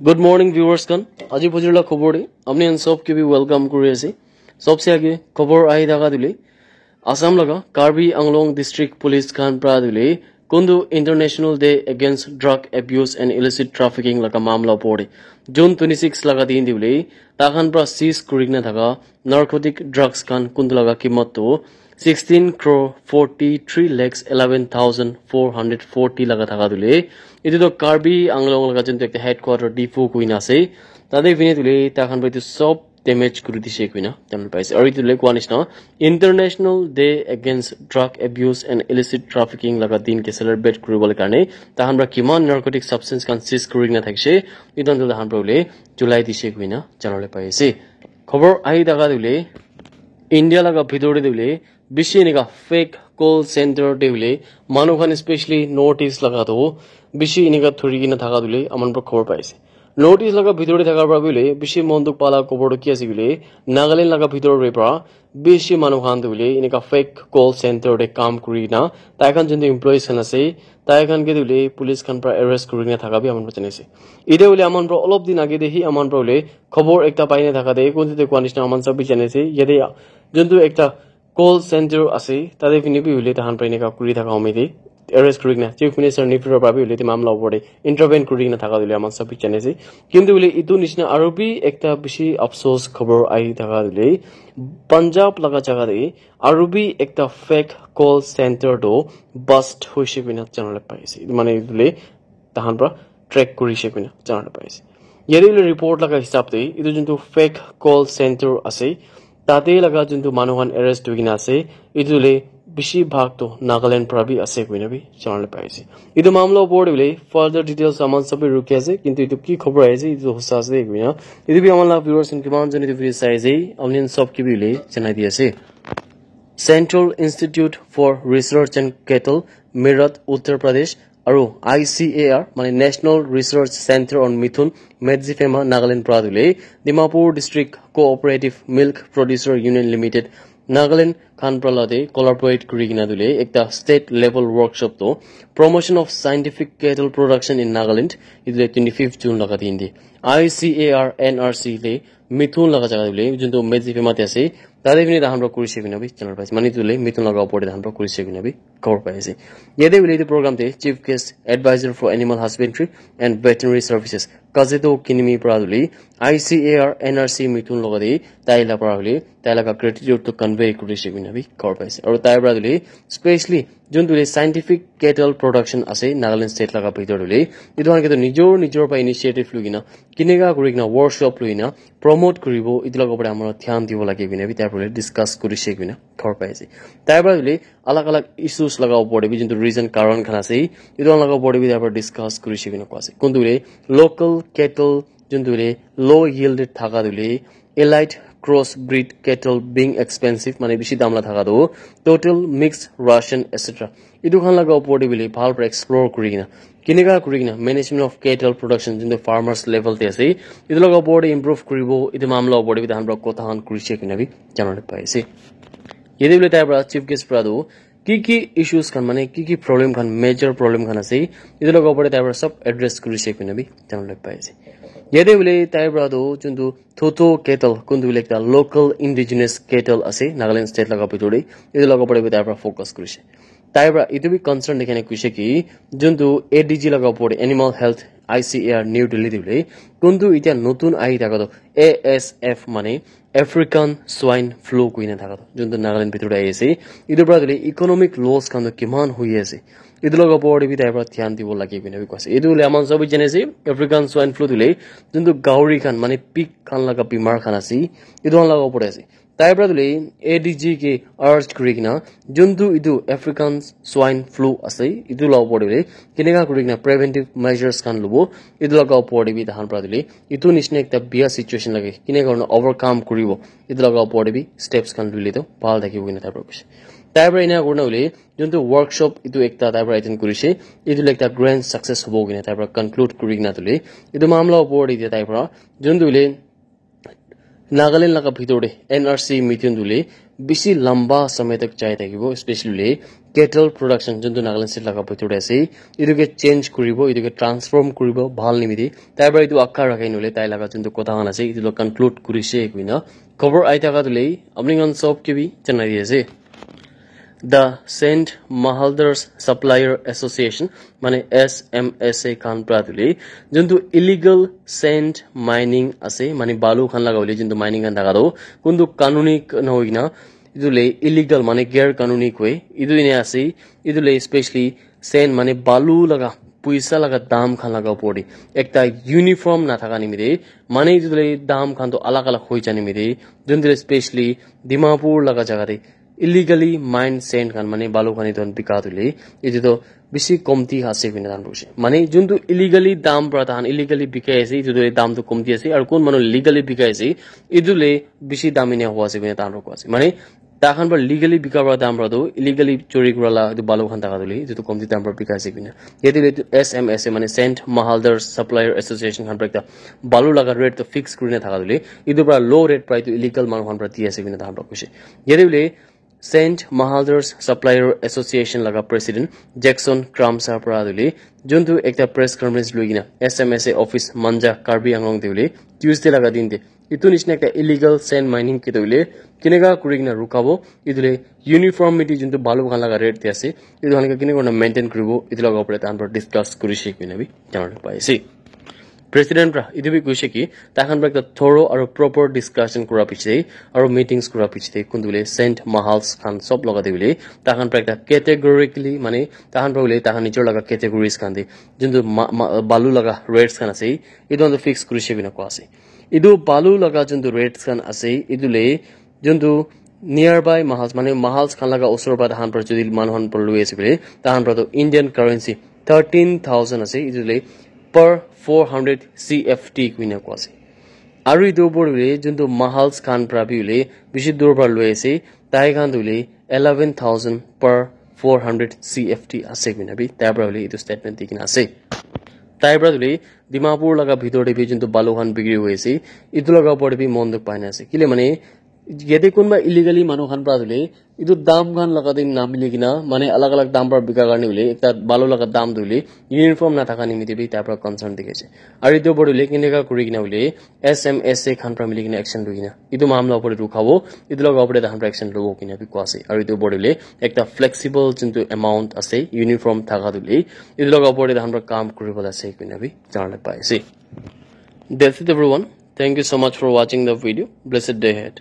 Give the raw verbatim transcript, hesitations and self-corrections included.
Good morning, viewers khan. Aji bujur la khobor de apni khan sob ke bi welcome kuri ase. Sobse age khobor ahi thaka tu hoile Assam laga Karbi Anglong District Police khan pra tu hoile kuntu International Day Against Drug Abuse and Illicit Trafficking laga mamla opor de June twenty six laga din de hoile takhan pra seize kuri kena thaka narcotic drugs khan kuntu laga kimat tu sixteen crore forty three lakhs eleven thousand four hundred forty laga thaka tu hoile etu tu Karbi Anglong laga juntu ekta headquarter Diphu kuina ase. Tate pine tu hoile takhan pra etu sob damage kuri dise koina janabole pai ase. Aru etu hoile koa nishina International Day Against Drug Abuse and Illicit Trafficking laga din ke celebrate kuribole karne takhan pra kiman narcotic substance khan seize kuri kena thakishe, etu khan tu takhan pra hoile julai dise koina janabole pai ase. Khobor ahi thaka tu hoile India laga bhitor te tu hoile bishi enika fake call center te hoile manu khan, especially North East laga tu bishi enika thuri kena thaka tu hoile aman pra khobor pai ase. North East laga bhitor te thaka pra bi hoile bishi mon dukh pala khobor tu ki ase koile Nagaland laga bhitor te pra bishi manu khan tu hoile enika fake call center te kam kuri kena tai khan juntu employees khan ase tai khan ke tu hoile police khan pra arrest kuri kena thaka bi aman pra jani ase. Ite hoile aman pra olop din age te hi aman pra hoile khobor ekta pai na thaka te kuntu te koa nishina aman sob bi jani ase yate juntu ekta call center ase tate pine bi hoile takhan pra enika kuri thaka home te arrest kuri kena Chief Minister Neiphiu Rio pra bi hoile etu mamla opor te intervene kuri kena thaka tu hoile aman sob bi jani ase. Kintu hoile etu nishina aru bi ekta bishi afsos khobor ahi thaka tu hoile Punjab laga jaga te aru bi ekta fake call center tu bust hoise koina janabole pai ase. Etu mane etu hoile takhan pra track kurishe koina janabole pai ase. Yate hoile report laga hisab te etu juntu fake call center ase tate laga juntu manu khan arrest hoi kena ase etu hoile bishi bhag tu Nagaland pra bi ase koina bi janabole pai ase. Etu mamla opor te hoile further details aman sob bi rukhi ase kintu etu ki khobor ahi ase etu hosa ase koina etu bi aman la viewers khan kiman jani etu video sai ase apni khan sob ke bi hoile janai di ase. Central Institute for Research and Cattle, Meerut, Uttar Pradesh, aru I C A R, mane National Research Center on Mithun, Medziphema, Nagaland pra tu hoile Dimapur District Cooperative Milk Producer Union Limited, Nagaland khan pra late collaborate kuri kena tu hoile ekta state level workshop tu Promotion of Scientific Cattle Production in Nagaland, etu hoile twenty fifth June laga din te I C A R N R C te Mithun laga jaga te hoile juntu Medziphema te ase tate pine takhan pra kurishe koina bi janabole pai ase. Mane etu hoile Mithun laga opor te takhan pra kurishe koina bi khobor pai ase. Yate hoile etu program te Chief Guest Advisor for Animal Husbandry and Veterinary Services Kazeto Kinimi pra tu hoile I C A R N R C Mithun logo te tai la pra hoile tai laga gratitude tu convey kurishe koina bi khobor pai ase. Aru tai pra tu hoile specially juntu hoile scientific cattle production ase Nagaland state laga bhitor te hoile etu khan ke tu nijor nijor pra initiative loi kena kineka kuri kena workshop loi kena promote kuribo etu laga opor te amar dhyan dibo lage koina bi tai pra hoile discuss kurishe koina khobor pai ase. Tai pra hoile alag alag issues laga opor te bi juntu reason karan khan ase etu khan laga opor te bi tai pra discuss kurishe koina koa ase. Kuntu hoile local cattle juntu hoile low yield thaka tu hoile elite cross breed cattle being expensive mane bishi dam la thaka tu total mixed ration et cetera etu khan laga opor te hoile bhal pra explore kuri kena kineka kuri kena management of cattle production juntu farmers level te ase etu laga opor te improve kuribo etu mamla opor te bi takhan pra kotha khan kurishe koina bi janabole pai ase. Yate hoile tai pra chief guest pra tu ki ki issues khan mane ki ki problem khan major problem khan ase etu laga opor te tai pra sob address kurishe koina bi janabole pai ase. Yate hoile tai pra tu juntu Thoto cattle kuntu hoile ekta local indigenous cattle ase Nagaland state laga bhitor te etu laga opor te bi tai pra focus kurishe. Tai pra etu bi concern dikhai na kuishe ki juntu A D G laga opor te Animal Health I C A R New Delhi te hoile kuntu etia notun ahi thaka tu A S F mane African Swine Flu koina thaka tu juntu Nagaland bhitor te ahi ase etu pra tu hoile economic loss khan tu kiman hoi ase etu laga opor te bi tai pra dhyan dibo lage koina bi koa ase. Etu hoile aman sob bi jani ase African Swine Flu tu hoile juntu gauri khan mane pig khan laga bimar khan ase etu khan laga opor te ase. Tai pra tu hoile A D G ke urge kuri kena juntu etu African Swine Flu ase etu laga opor te hoile kineka kuri kena preventive measures khan lobo etu laga opor te bi takhan pra tu hoile etu nishina ekta bia situation lage kineka kuri kena overcome kuribo etu laga opor te bi steps khan loi le tu bhal thakibo koina tai pra koishe. Tai pra ena kuri na hoile juntu workshop etu ekta tai pra attend kurishe etu hoile ekta grand success hobo koina tai pra conclude kuri kena tu hoile etu mamla opor te tai pra juntu hoile Nagaland laga bhitor te N R C meeting tu le bishi lamba samay tak jai thakibo, especially le cattle production juntu Nagaland state laga bhitor te ase, etu ke change kuribo, etu ke transform kuribo, bhal nimite tai para etu akka rakha nule tai laga juntu kotha khan ase, etu lo conclude kurise koina khobor ai thaka tu le apni khan sob ke bi janai di ase. The Saint Mahaldars Supplier Association, mane S M S A khan pra tu le juntu illegal sand mining ase, mane balu khan laga hole juntu mining khan thaka tu kuntu kanuni nohoi kena, etu le illegal, mane gair kanuni koi, etu ine ase, etu le especially sand, mane balu laga, puisa laga dam khan laga upor te ekta uniform na thaka nimite, mane etu le dam khan to alag alag hoi ja nimite, juntu le especially Dimapur laga jaga te illegally mined sand khan, mane balu khan etu khan bika tu le, etu to bishi komti ase koina tahan koise. Mane juntu illegally dam pra tahan illegally bikai ase, etu tu dam tu komti ase, aru kun manu legally bikai ase, etu le bishi dam enia hua ase koina tahan koi ase. Mane tahan pra legally bika pra dam pra tu illegally chori kura la etu balu khan thaka tu le, etu tu komti dam pra bikai ase koina. Yate le etu S M S A, mane Saint Mahaldar Supplier Association khan pra ekta balu laga rate tu fix kurina thaka tu le, etu pra low rate pra etu illegal manu khan pra di ase koina tahan pra koise. Yate le Saint Mahaldars Supplier Association laga president Jackson Kramsa pra tu le, juntu ekta press conference loi kena S M S A office Manja Karbi Anglong te le Tuesday laga din te etu nishina ekta illegal sand mining ke tu le keneka kuri kena rukabo, etu le uniformity juntu balu khan laga rate te ase, etu khan ke keneka kurina maintain kuribo, etu laga upor te tahan pra discuss kurise koina bi jana pai ase. President pra etu bi koise ki, tai khan pra ekta thorough aru proper discussion kura piche te, aru meetings kura piche te, kuntu le Saint Mahals khan sob laga te bole, tai khan pra ekta categorically, mane tai khan pra bole, tai khan nijor laga categories khan te, juntu ma-, ma-, balu laga rates khan ase, etu khan tu fix kurise koina koa ase. Etu balu laga juntu rates khan ase, etu le juntu nearby mahals, mane mahals khan laga osor pra tahan pra jodi manu khan pra lui ase koile, tahan pra toh Indian currency thirteen thousand ase, etu le per four hundred C F T kuina koa ase. Aru etu opor te juntu mahals khan pra bi hoile bishi dur pra lui ase, tai khan toh hoile eleven thousand per four hundred C F T ase koina bi tai pra hoile etu statement di kena ase. Tai pra hoile Dimapur laga bhitor te bi juntu balu khan bikri hoi ase, etu laga opor te bi mon dukh pai na ase. Kile mane, yate kunba illegally manu khan pra hoile, etu dam khan laga din namili kena, mane alag alag dam pra bika karne hoile, ekta balu laga dam tu hoile, uniform na thaka nimite bi tai pra concern dikhi ase. Aru etu opor te hoile, keneka kuri kena hoile, S M S A khan pra mili kena action loi kena, etu mamla opor te rukhabo, etu laga opor te tahan pra action lobo kena bi koa ase. Aru etu opor te hoile, ekta flexible juntu amount ase, uniform thaka tu hoile, etu laga opor te tahan pra kam kuribole ase koina bi jana pai ase. That's it, everyone. Thank you so much for watching the video. Blessed day ahead.